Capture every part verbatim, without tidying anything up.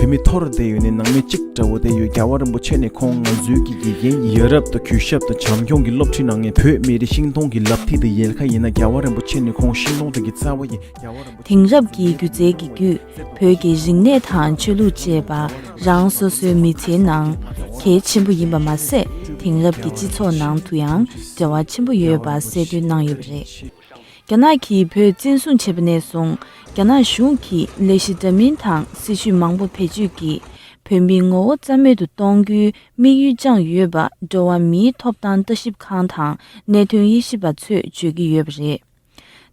མི་འཐོར་བསྡད་ཡོད་ནི་ནང་མི་གཅིག་འདྲ་བོ་བསྡད་ཡོད། རྒྱལ་བ་རིན་པོ་ཆེ་ནི་ཁོང་ང་ཚོའི་གི་དགེ་རྒན་ཡིན། ཡ་རབས་དང་གུས་ཞབས་དང་བྱམས་སྐྱོང་གི་སློབ་ཁྲིད་གནང་མཁན་བོད་མི་རིགས་ཤིང་སྡོང་གི་ལག་མཐིལ་དང་ཡལ་ག་ཡིན་ན། རྒྱལ་བ་རིན་པོ་ཆེ་ནི་ཁོང་ཤིང་སྡོང་དང་གི་རྩ་བ་ཡིན། རྒྱལ་བ་རིན་པོ་ཆེ། དེང་རབས་ཀྱི་སྒྱུ་རྩལ་གྱི་བརྒྱུད། བོད་ཀྱི་རིག་གནས་དང་ཆོས་ལུགས་བཅས་པ་རང་སོ་སོའི་མི་ཚེའི་ནང་གལ་ཆེན་པོ་ཡིན་པ་མ་ཟད། དེང་རབས་ཀྱི་སྤྱི་ཚོགས་ནང་དུ་ཡང་འབྲེལ་བ་ཆེན་པོ་ཡོད་པ་གསལ་སྟོན་གནང་ཡོད་པ་རེད། རྒྱ་ནག་གིས་བོད་བཙན་བཟུང་བྱས་པ་ནས་བཟུང་། རྒྱ་ནག་གཞུང་གིས་ལས་གཞི་འདྲ་མིན་དང་སྲིད་ཇུས་མང་པོ་བེད་སྤྱོད་ཀྱིས་བོད་མིའི་ངོ་བོ་རྩ་མེད་དུ་གཏོང་རྒྱུའི་དམིགས་ཡུལ་བཅངས་ཡོད་པ། འགྲོ་བ་མིའི་ཐོབ་ཐང་ལྟ་ཞིབ་ཁང་དང་གནད་དོན་དབྱེ་ཞིབ་པ་ཚོས་བརྗོད་ཀྱི་ཡོད་པ་རེད།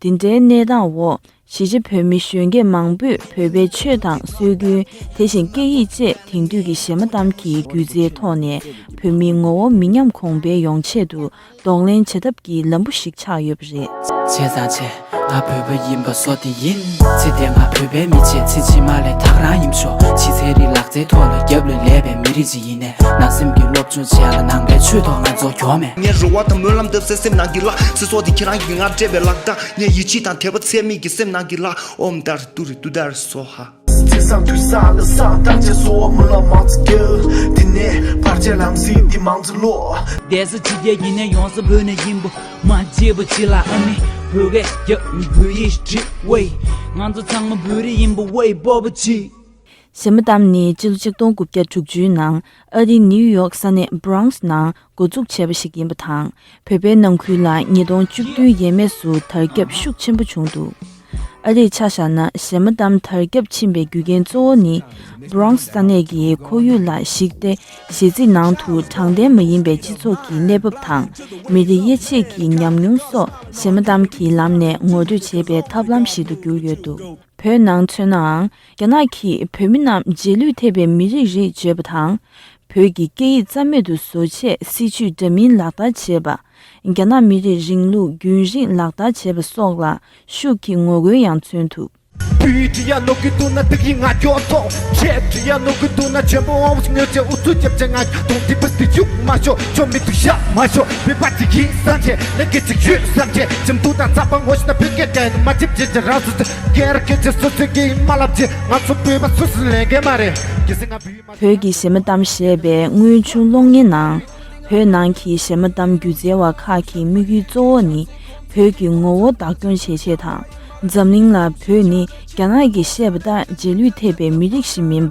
འདི་འདྲའི་གནས་སྟངས་འོག་གཞིས་བྱེས་བོད་མི་གཞོན་སྐྱེས་མང་པོས་བོད་པའི་ཆོས་དང་སྲོལ་རྒྱུན། དེ་བཞིན་སྐད་ཡིག་བཅས་དེང་དུས་ཀྱི་གཞས་མ་གཏམ་གྱི་སྒྱུ་རྩལ་ཐོག་ནས་བོད་མིའི་ངོ་བོ་མི་ཉམས་གོང་འཕེལ་ཡོང་ཆེད་དུ་གདོང་ལེན་བྱེད་ཐབས་ཀྱི་ལམ་བུ་ཞིག་ཆགས་ཡོད་པ་རེད། བྱས་ཙང་བྱས། ང་བོད་པ་ཡིན་པ་བཟོ་དེ་ཡིན། ཚེ་འདས་ང་བོད་པའི་མི་བྱེད། ཚེ་ཕྱི་མ་ལས་ཐག་རང་ཡིན་ཤོག་ཕྱི་ཚེ་རིང་ལག་རྩལ་ཐོག་ལ་རྒྱབ་ལ་ལས་པའི་མི་རིགས་ཅིག་ཡིན་ནས། ནང་སེམས་ཀྱི་སློབ་སྦྱོང་བྱས་ལ་ནང་པའི་ཆོས་ཐོག་ང་ཚོ་གྱོ་མེད། ངའི་རེ་བ་དང་སྨོན་ལམ་འདེབས་སའི་སེམས་ནང་གི་ལྷ། ཚེ་སྲོག་འདི་ཁྱེད་རང་གིས་ང་སྤྲད་པའི་ལག་རྟགས། ངའི་ཡིད་ཆེས་དང་དད་པ་ཚད་མེད་ཀྱི་སེམས་ནང་གི་ལྷ། ཨོམ་དར་ཏུ་རི་ཏུ་དར་སོ་ཧ། ཚེ་སང་དུས་ས་ལ་ས་བརྟག་དཔྱད་གསོ་བ་མི་ལ་མང་ཙི་རྒྱལ། འདི་ནས་བར་ཆད་ལམ་སྲིད་འདི་མང་ཙི་ལོ། བསྡད་ས་ཕྱི་རྒྱལ་ཡིན་ནས་ཡོང་ས་བོད་ནས་ཡིན་པ། མ་བརྗེད་པ་ཅི་ལ་ཨ་མི་བོད་སྐད་རྒྱབ་བོད་ཡིག་བྲིས་ཝེ། ང་ཚོ་ཚང་མ་བོད་རིགས་ཡིན་པ་ཝེ་སྤོབས་པ་ཅི། གཞས་མ་གཏམ་ནི་སྤྱི་ལོ་ཆིག་སྟོང་དགུ་བརྒྱ་དྲུག་ཅུའི་ནང་ཨ་རིའི་ནིའུ་ཡོག་ས་གནས་Bronx་ནང་འགོ་འཛུགས་བྱས་པ་ཞིག་ཡིན་པ་དང་། བོད་པའི་ནང་ཁུལ་ལ་ཉིས་སྟོང་བཅུ་བདུན་ཡས་མས་སུ་དར་ཁྱབ་ཤུགས་ཆེན་པོ་བྱུང་འདུག་ཨ་རིར་ཆ་བཞག་ན། གཞས་མ་གཏམ་དར་ཁྱབ་ཕྱིན་པའི་རྒྱུ་རྐྱེན་གཙོ་བོ་ནི། Bronx་ས་གནས་ཀྱི་ཁོར་ཡུག་ལ་གཞིགས་ཏེ། གཞས་ཚིག་ནང་དུ་དྲང་བདེན་མ་ཡིན་པའི་སྤྱི་ཚོགས་ཀྱི་གནས་བབ་དང་། མི་རིགས་དབྱེ་འབྱེད་ཀྱི་ཉམས་མྱོང་སོགས་གཞས་མ་གཏམ་གྱི་ལམ་ནས་ངོ་སྤྲོད་བྱེད་པའི་ཐབས་ལམ་ཞིག་ཏུ་གྱུར་ཡོད་འདུག་བོད་ནང་མཚོན་ནའང་། རྒྱ་ནག་གིས་བོད་མི་རྣམས་རྗེས་ལུས་ཐེབས་པའི་མི་རིགས་རེད་བརྗོད་པ་དང་། བོད་ཀྱི་སྐད་ཡིག་རྩ་མེད་དུ་བཟོ་ཆེད་སྲིད་ཇུས་འདྲ་མིན་ལག་བསྟར་བྱས་པ། རྒྱ་ནག་མི་རིགས་རིང་ལུགས་རྒྱུན་རིང་ལག་བསྟར་བྱས་པ་སོགས་ལ་ཤུགས་ཀྱིས་ངོ་རྒོལ་ཡང་མཚོན་ཐུབ། བུའི་འབྲི་ཡ་ནོར་གི་འདུག་ན་སྡུག་ཡིན་ང་སྐྱོ་ཐོག་ཁྱེད་འབྲི་ཡ་ནོར་གི་འདུག་ན་ཆེན་པོ་དབང་བོ་ཞིག་ཉོས་ཆེ་ཨུ་ཚུགས་རྒྱབ་ཆེ་ང་གདོང་འདི་པ་སྟེ་གཡུག་མ་ཤོག་ཆོ་མི་འདུག་ཤ་མ་ཤོག་བོད་པ་ཅིག་ཡིན་བསམ་ཆེ་ལས་ཀྱི་ཅིག་ཡོད་བསམ་ཆེ་ཁྱིམ་དུ་དང་ཚ་པ་ངོ་ཤེས་ན་བོད་སྐད་བྲལ་ནས་མ་ཅིབ་ཅེ་ཅེ་རང་སུ་ཚེ་སྐད་ར་སྐད་ཅེ་སུ་ཚོད་ཀྱི་ཡིན་མ་ལབ་ཅེ་ང་ཚོ་བོད་པ་སུ་སུ་ལས་འགན་མ་རེད་གལ་སྲིད་ང་བུའི་མ་བོད་ཀྱི་གཞས་མ་གཏམ་ཞེས་པའི་དངོས་བྱུང་གློག་བརྙན་ནང་། བོད་ནང་གི་གཞས་མ་གཏམ་སྒྱུ་རྩལ་བ་ཁག་གི་དམིགས་ཡུལ་གཙོ་བོ་ནི། བོད་ཀྱི་ངོ་བོ་བདག་སྐྱོང་བྱེད་ཆེད་དང་། འཛམ་གླིང་ལ་བོད་ནི་རྒྱ་ནག་གིས་བཤད་པ་ལྟར་རྗེས་ལུས་ཐེབས་པའི་མི་རིགས་ཤིག་མིན་པ།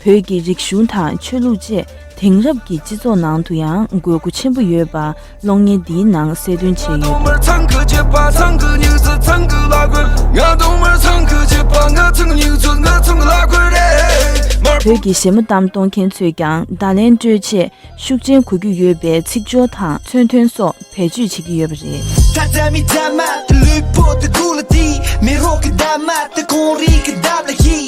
བོད་ཀྱི་རིག་གཞུང་དང་ཆོས་ལུགས་བཅས་དེང་རབས་ཀྱི་སྤྱི་ཚོགས་ནང་དུ་ཡང་དགོས་མཁོ་ཆེན་པོ་ཡོད་པ་གློག་བརྙན་འདིའི་ནང་གསལ་སྟོན་བྱས་ཡོད་འདུག་བོད་ཀྱི་གཞས་མ་གཏམ་གཏོང་མཁན་ཚོས་ཀྱང་བརྡ་ལན་སྤྲོད་ཆེད། ཤུགས་རྐྱེན་གོ་རྒྱུ་ཡོད་པའི་ཚིག་སྦྱོར་དང་མཚོན་དོན་སོགས་བེད་སྤྱོད་བྱེད་ཀྱི་ཡོད་པ་རེད། ད་ད་མི་ད་མ་ལུས་པོ་དེ་དུ་ལ་དི་མི་རོ་གི་ད་མ་དེ་གོང་རི་གི་ད་ལ་ཡི་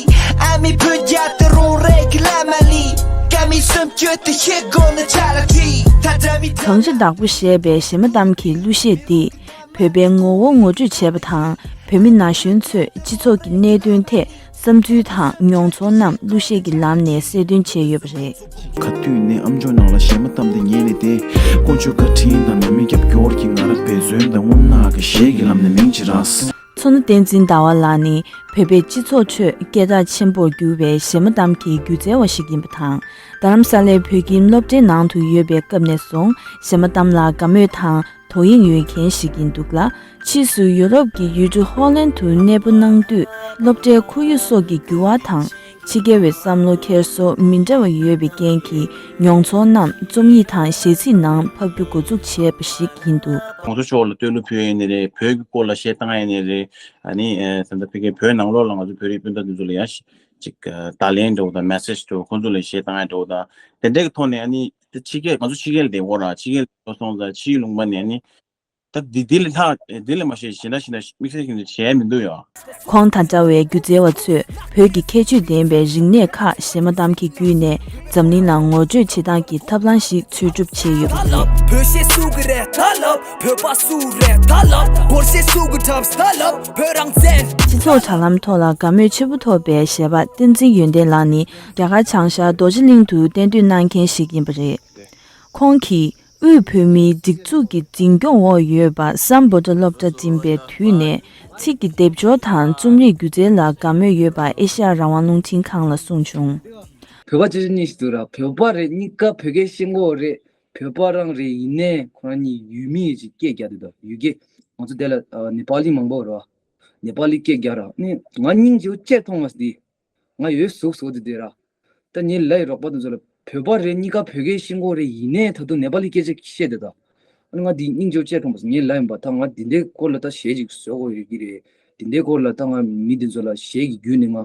ཨ་མི་བོད་རྒྱ་དེ་རོང་རེ་གི་ལ་མ་ལི་ཀ་མི་སེམས་སྐྱོ་དེ་ཤེ་གོ་ན་ཆ་ལ་ཁི་ད་ད་མི་གངས་ཅན་བདག་པོ་ཞེས་པའི་གཞས་མ་གཏམ་གྱི་གླུ་གཞས་འདིས་བོད་པའི་ངོ་བོ་ངོ་སྤྲོད་བྱས་པ་དང་བོད་མི་ན་གཞོན་ཚོས་སྤྱི་ཚོགས་ཀྱི་གནད་དོན་ཐད། བསམ་ཚུལ་དང་མྱོང་ཚོར་རྣམས་གླུ་གཞས་ཀྱི་ལམ་ནས་གསལ་སྟོན་བྱས་ཡོད་པ་རེད། ག་དུས་ནས་ཨ་མཆོག་ནང་ལ་གཞས་མ་གཏམ་དེ་ཉན་ནས་བསྡད། དཀོན་མཆོག་བཀའ་དྲིན་དང་ནང་མི་རྒྱབ་སྐྱོར་གྱིས་ང་རང་འབད་བརྩོན་དང་རྔུལ་ནག་གི་གཞས་ཀྱི་ལམ་ནས་མིང་ཅིག་རག་མཚོ་སྣ་བསྟན་འཛིན་ཟླ་བ་ལགས་ནི་བོད་པའི་སྤྱི་ཚོགས་ཁྲོད་སྐད་གྲགས་ཆེན་པོར་གྱུར་བའི་གཞས་མ་གཏམ་གྱི་སྒྱུ་རྩལ་བ་ཞིག་ཡིན་པ་དང་། རྡ་རམ་ས་ལའི་བོད་ཁྱིམ་སློབ་གྲྭའི་ནང་དུ་ཡོད་པའི་སྐབས་ནས་བཟུང་གཞས་མ་གཏམ་ལ་དགའ་མོས་དང་། དོ་དབྱིངས་ཡོད་མཁན་ཞིག་ཡིན་འདུག་ལ། ཕྱིས་སུ་ཡུ་རོབ་ཀྱི་ཡུལ་གྲུ་ཧོ་ལན་དུ་གནས་སྤོ་གནང་དུས་སློབ་གྲྭའི་ཁོར་ཡུག་སོགས་ཀྱི་འགྱུར་བ་དང་། ཕྱི་རྒྱལ་བའི་བསམ་བློ་འཁྱེར་སོ་མི་འདྲ་བ་ཡོད་པའི་རྐྱེན་གྱིས་མྱོང་ཚོར་རྣམས་རྩོམ་ཡིག་དང་གཞས་ཚིག་ནང་ཕབ་རྒྱུ་འགོ་འཛུགས་བྱས་པ་ཞིག་ཡིན་འདུག །གོང་ས་མཆོག་ལ་བསྟོད་གླུ་ཕུལ་ཡས་ནི་རེད། བོད་ཀྱི་སྐོར་ལ་གཞས་བཏང་ཡས་ནི་རེད། ཨ་ནི་ཨེ་ད་ལྟ་ཕ་གིའི་བོད་ནང་ལོགས་ལ་ང་ཚོ་བོད་རིགས་སྤུན་ཟླ་འདི་ཚོ་ལ་ཡང་ཅིག་བརྡ་ལན་འདྲ་བོ་དང་མེ་སེ་ཇི་འདྲ་བོ་ཁོང་ཚོ་ལ་གཞས་བཏང་ཡས་འདྲ་བོ་དང་དེ་འདྲའི་ཐོག་ནས་ཨ་ནི་དེ་ཕྱི་རྒྱལ་ང་ཚོ་ཕྱི་རྒྱལ་ལ་བསྡད་ཡོད་ར་ཕྱི་རྒྱལ་ལ་སོང་ཙང་ཕྱིའི་ལུང་པ་ནས་ནི། ད་འདི་འདི་ལས་ལྷག་འདི་ལས་མ་ཤེས་ཞེ་འདྲ་ཞེ་འདྲ་དམིགས་བསལ་གྱི་བྱས་མི་འདུག་ཡ། ཁོང་དང་འདྲ་བའི་སྒྱུ་རྩལ་བ་ཚོས་བོད་ཀྱི་ཁྱད་ཆོས་ལྡན་པའི་རིག་གནས་ཁག་གཞས་མ་གཏམ་གྱི་བརྒྱུད་ནས་འཛམ་གླིང་ལ་ངོ་སྤྲོད་བྱེད་སྟངས་ཀྱི་ཐབས་ལམ་ཞིག་འཚོལ་སྒྲུབ་བྱས་ཡོད་པ་རེད། བོད་གཞས་སུ་གི་རེད་ད་ལབ། བོད་པ་སུ་རེད་ད་ལབ། སྒོར་གཞས་སུ་གི་འཁྲབ་ད་ལབ། བོད་རང་བཙན། སྤྱི་ཚོགས་དྲ་ལམ་ཐོག་ལ་དགའ་མོས་ཆེན་པོ་ཐོབ་པའི་གཞས་པ་བསྟན་འཛིན་ཡོན་ཏན་ལགས་ནི་རྒྱ་གར་བྱང་ཤར་རྡོ་རྗེ་གླིང་དུ་གཏན་སྡོད་གནང་མཁན་ཞིག་ཡིན་པ་རེད། ཁོང་གིས་ དབུས་བོད་མིའི་སྒྲིག་འཛུགས་ཀྱི་འཛིན་སྐྱོང་འོག་ཡོད་པ་སམ་བྷོ་ཊ་སློབ་གྲྭ་འཛིན་པའི་དུས་ནས་ཚིག་གི་སྡེབ་སྦྱོར་དང་རྩོམ་རིག་སྒྱུ་རྩལ་ལ་དགའ་མོས་ཡོད་པ་ཨེ་ཤ་ཡ་རང་དབང་རླུང་འཕྲིན་ཁང་ལ་གསུངས་བྱུང་། བོད་པ་ཆེ་ཆུང་གཉིས་ཤིག་འདུག་ར། བོད་པ་རེད། གཉིས་ཀ་བོད་སྐད་ཤེས་ཀྱི་ཡོད་རེད། བོད་པ་རང་རེད། ཡིན་ནའི་ཁོ་རང་གཉིས་ཡུལ་མི་ཡི་ཅིག་སྐད་རྒྱག་འདུག་ད་ཡུལ་སྐད། ང་ཚོ་དེ་ལ་ཨ་ནེ་པ་ལི་མང་པོ་ར། ནེ་པ་ལི་སྐད་རྒྱག་ར། ནི་ང་སྙིང་རྗེ་པོ་ཅིག་མཐོང་མ་སོང་། འདི་ང་ཡོད་ཟུག་ཟུག་དེ་དེ་ར། ད་ངའི་ལས་རོགས་པ་དེ་ཚོ་ལ་བོད་པ་རེད། གཉིས་ཀ་བོད་སྐད་ཤེས་ཀྱི་ཡོད་རེད། ཡིན་ནའི་ད་དུང་ནེ་པ་ལི་སྐད་ཆ་བཤད་དེ་ད། ཨ་ནི་ང་འདི་སྙིང་རྗེ་པོ་ཅིག་མཐོང་མ་སོང་། ངའི་ལས་ཡིན་པ། ད་ང་འདི་འདྲའི་སྐོར་ལ་ད་གཞས་ཅིག་བཟོ་དགོས་ཡོད་ཀྱི་རེད། འདི་འདྲའི་སྐོར་ལ་ད་ང་མི་འདི་ཚོ་ལ་གཞས་ཀྱི་བརྒྱུད་ནས་ང་ཨ་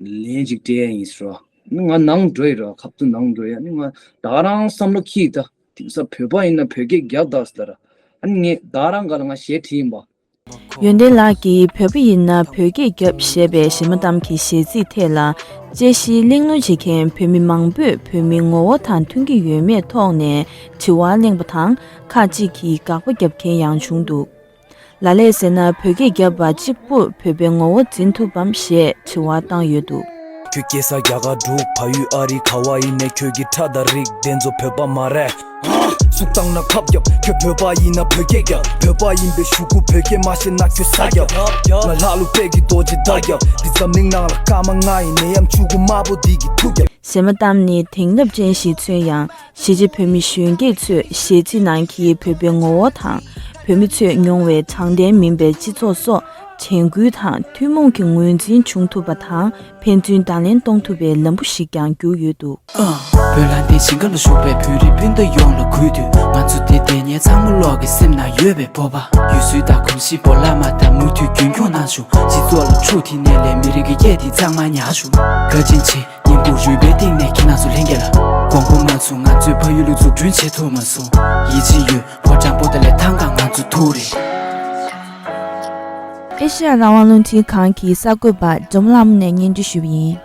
ལན་ཅིག་སྤྲད་ཡ་ཡིན་ཟེར་བ། ཨ་ནི་ང་ནང་འགྲོ་ཡི་ར། ཁ་ཐུག་ནང་འགྲོ་ཡ། ཨ་ནི་ང་ད་རང་བསམ་བློ་འཁྱེར། ད་དེང་སང་བོད་པ་ཡིན་ན་བོད་སྐད་རྒྱག་ད་ཟེར་ད་ར། ཨ་ནི་ངས་ད་རང་ག་ལ་ང་གཞས་བྲིས་ཡིན་པ། ཡོན་ཏན་ལགས་ཀྱིས་བོད་པ་ཡིན་ན་བོད་སྐད་རྒྱབ་ཞེས་པའི་གཞས་མ་གཏམ་གྱི་གཞས་ཚིག་ཐད་ལ། དཔྱད་གཞིའི་གླེང་སློང་བྱེད་མཁན་བོད་མི་མང་པོས་བོད་མིའི་ངོ་བོ་དང་མཐུན་གྱི་ཡོད་མེད་ཐོག་ནས་དྲི་བ་གླེང་པ་དང་། ཁག་ཅིག་གིས་དགག་པ་རྒྱབ་མཁན་ཡང་བྱུང་འདུག་ལ་ལས་ཟེར་ན་བོད་སྐད་རྒྱབ་པ་གཅིག་པུས་བོད་པའི་ངོ་བོ་འཛིན་ཐུབ་བམ་ཞེས་དྲི་བ་བཏང་ཡོད་འདུག་ཁྱོད་སྐྱེས་ས་རྒྱ་གར་འབྲུག་ཕ་ཡུལ་ཨ་རི་ག་བ་ཡིན་ནའི་ཁྱོད་ཀྱི་ཁྲ་དང་རིགས་དེ་ཚོ་བོད་པ་མ་རེད། ཧ། སུག་བཏང་ན་ཁབ་རྒྱབ། ཁྱོད་བོད་པ་ཡིན་ན་བོད་སྐད་རྒྱབ། བོད་པ་ཡིན་པའི་ཤུ་གུ་བོད་སྐད་མ་ཤེས་ན་ཁྱོད་ས་རྒྱབ། ང་ལྷ་ཀླུ་དཔལ་གྱི་རྡོ་རྗེ་མདའ་རྒྱབ། འདི་འཛམ་གླིང་ནང་ལ་སྐར་མ་ལྔ་ཡི་ནད་ཡམས་ཆུ་གུ་དམར་པོ་འདི་གི་ཐུག་རྒྱབ། གཞས་མ་གཏམ་ནི་དེང་རབས་ཅན་ཞིག་མཚོན་ཡང་། གཞིས་བྱེས་བོད་མི་གཞོན་སྐྱེས་ཚོས་གཞས་ཚིག་ནང་གི་བོད་པའི་ངོ་བོ་དང་། བོད་མི་ཚོས་མྱོང་བའི་དྲང་བདེན་མིན་པའི་སྤྱི་ཚོགས་སོགས་དྲན་སྐུལ་དང་ཐུན་མོང་གི་ངོས་འཛིན་བྱུང་ཐུབ་པ་དང་ཕན་ཚུན་དང་ལེན་གཏོང་ཐུབ་པའི་ལམ་བུ་ཞིག་ཀྱང་གྱུར་ཡོད་འདུག་ཨ། བོད་ལ་འདི་ཞིང་ཁ་ལ་བཞུགས་པའི་བོད་རིགས་སྤུན་ཟླ་ཡོངས་ལ་གུས་འདུད། ང་ཚོ་འདི་བསྡད་མཁན་ཚང་མ་ལོག་གི་སེམས་ན་ཡོད་པའི་བོད་པ། ཡུལ་སྲོལ་དང་གོམས་གཤིས་སྤོ་ལགས་མ་དང་མུ་མཐུད་རྒྱུན་འཁྱོངས་གནང་ཤོག་སྤྱི་ཚོགས་ལ་འཁྲུག་དེ་ནས་ལས་མི་རིགས་ཀྱི་སྐད་དེ་གཙང་མ་ཉར་ཤོག་བཀའ་དྲིན་ཆེ། སྙིང་ཁུང་རུས་པའི་གཏིང་ནས་ཁྱེད་རང་ཚོ་ལྷན་རྒྱས་ལ་དགོངས་པ་མ་ཚོམ། ང་ཚོས་ཕ་ཡུལ་ལ་འཛུགས་སྐྲུན་བྱེད་ཐུབ་མ་སོང་། ཡིད་ཆེས་ཡོད། ཕོ་བྲང་པོ་ཏ་ལའི་ཐང་ག་ང་ཚོ་ཐུག་རེད། ཨེ་ཤ་ཡ་རང་དབང་རླུང་འཕྲིན་ཁང་གི་གསར་འགོད་པ་སྒྲོལ་མ་ལྷ་མོ་ནས་སྙན་སྒྲོན་ཞུས་པ་ཡིན།